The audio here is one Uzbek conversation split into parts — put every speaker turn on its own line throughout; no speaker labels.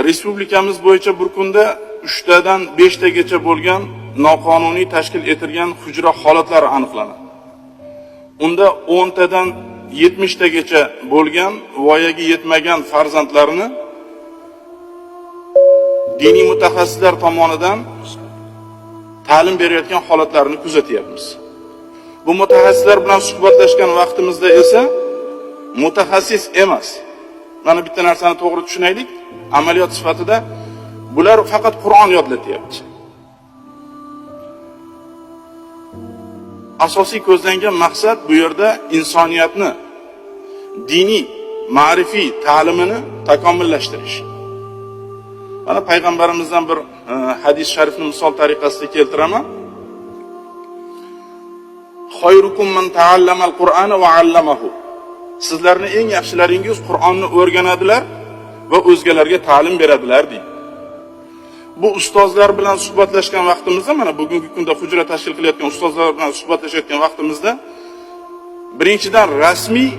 Respublikamiz bo'yicha bir kunda 3 tadan 5 tagacha bo'lgan noqonuniy tashkil etilgan hujra holatlari aniqlanadi. Unda 10 tadan 70 tagacha bo'lgan voyaga yetmagan farzandlarni diniy mutaxassislar tomonidan ta'lim berayotgan holatlarini kuzatyapmiz. Bu mutaxassislar bilan suhbatlashgan vaqtimizda esa mutaxassis emas. Mana bitta narsani to'g'ri tushunaylik, amaliyot sifatida bular faqat Qur'on yodlatyapti. Asosiy ko'zlangan maqsad bu yerda insoniyatni diniy, ma'rifiy ta'limini takomillashtirish. Mana payg'ambarimizdan bir hadis sharifni misol tariqasida keltiraman. Xoyrukum man ta'allamal Qur'ana va 'allamahu. Sizlarning eng yaxshilaringiz Qur'onni o'rganadilar va o'zgalarga ta'lim beradilar deydi. Bu ustozlar bilan suhbatlashgan vaqtimizda, mana bugungi kunda hujra tashkil qilayotgan ustozlar bilan suhbatlashayotgan vaqtimizda birinchidan rasmiy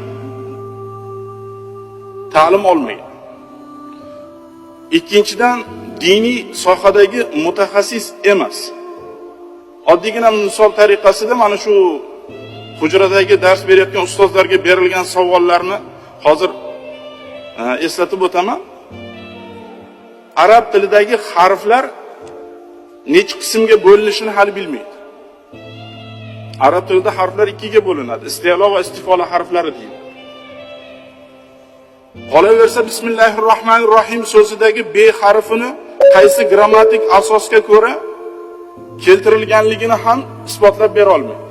ta'lim olmagan. Ikkinchidan diniy sohadagi mutaxassis emas. Oddiygina misol tariqasida mana shu hujradagi dars berayotgan ustozlarga berilgan savollarni hozir eslatib o'taman. Arab tilidagi harflar necha qismga bo'linishini hali bilmaydi. Arab tilida harflar ikkiga bo'linadi. Isti'lo va istifola harflari deyiladi. Qolaversa Bismillahirrohmanirrohim so'zidagi B harfini qaysi grammatik asosga ko'ra keltirilganligini ham isbotlab bera olmaydi.